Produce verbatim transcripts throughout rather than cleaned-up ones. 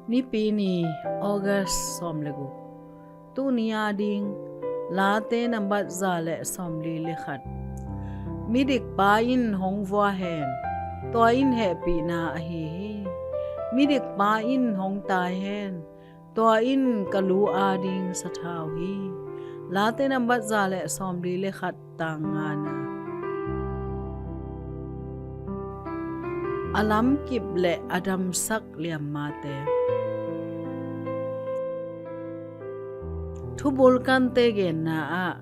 Nipi ni, August sawm le guk. Tuni ading, Late nambat za le sawmli le khat. Midikpa in hong vua hen, tua in hehpihna ahi hi. Midikpa in hong tai hen, tua in ka lu ading sathau hi. Late nambat za le sawmli le khat, tang ngana. A lamkip le a damsak liammate. Thubulkante genna ah,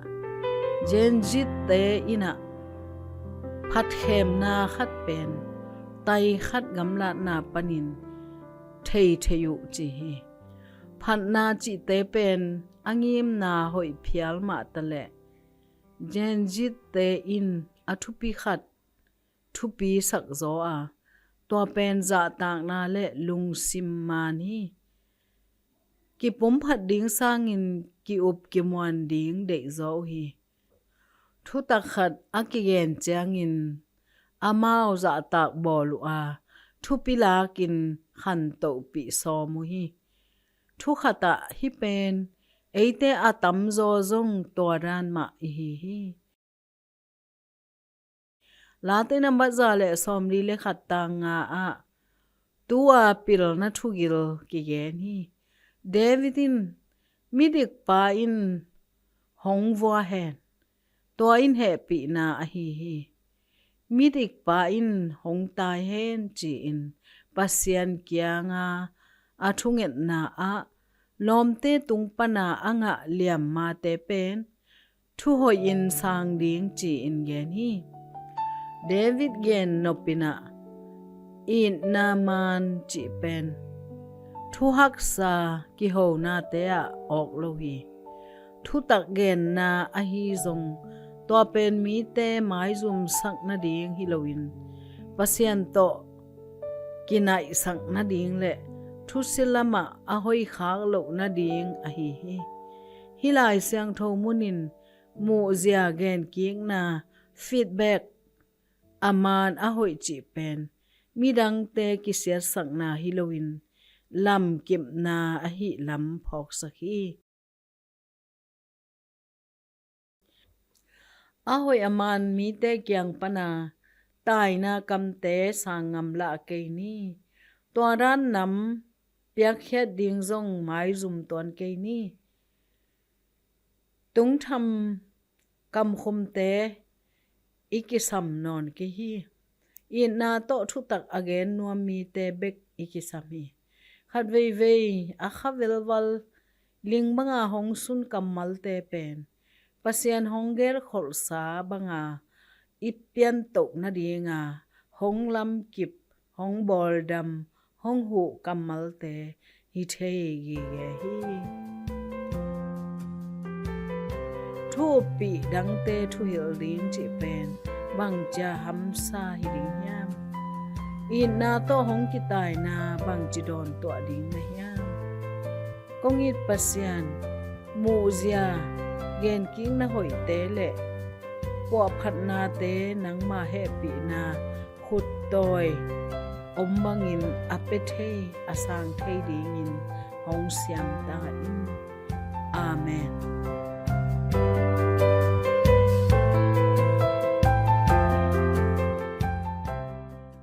Gen Z-te in ah phatkhemna khat pen tai khat gamlatna panin thei thei uh ci hi. Phatna cihte pen a ngimna hoih phial mah taleh, Gen Z-te in a thupi khat thupi sak zaw a, tua pen zahtakna le lungsim man hi. Kipumphat ding sangin ki-up kimuan ding deih zaw uh hi. Thutak khat a kigen ciangin amau zahtak bawl uh a, thupi lakin khantohpih sawm uh hi. Thu khat ah hih pen eite a tamzaw zong tua dan mah i hi hi. Late nambat za le sawmli le khat, tang nga ah, tu-a pilna thugil kigen hi. David in, midikpa in hong vua hen, tua in hehpihna ahi hi. Midikpa in hong tai hen ci-in Pasian kianga a thungetna ah, lawmte tung pana a ngah liammate pen thuhoih in sang ding ci-in gen hi. David gen nopin ah, itna man cih pen thuhaksa kihonate ah awk lo hi. Thutak genna ahi zong, tua pen mite maizumsak nading hi loin, Pasian tawh kinaihsak nading le thusia lamah a hoikhak loh nading ahi hi. Hih Lai Siangtho munin muhzia genkikna, feedback, a man a hoih cih pen midangte kisiatsakna hi loin lamkipna ahih lam phawksak hi. A hoih a man mite kiang pana taina kamte sang ngam lah kei ni. Tua dan nam piakkhiat ding zong maizum tuan kei ni. Tungtham kamkhumte i kisam nawn kei hi. Itna tawh thutak a gen nuam mite bek i kisam hi. Khat veivei a kha velval, ling banga hong sun kammalte pen Pasian hong gelkholhsa banga i piantoh nadinga hong lamkip, hong bawldam, hong huh kammalte hi thei gige hi. Thu uppih dangte thuhilh ding cih pen bangcia hamsa hi ding hiam? Itna tawh hong kitaina bangci dawntuah ding na hiam? Kong it Pasian, muhzia, genkikna hoihte le puahphatnate nangma hehpihna khuttawi om bangin a pia thei, a sang thei dingin hong siam ta in. Amen.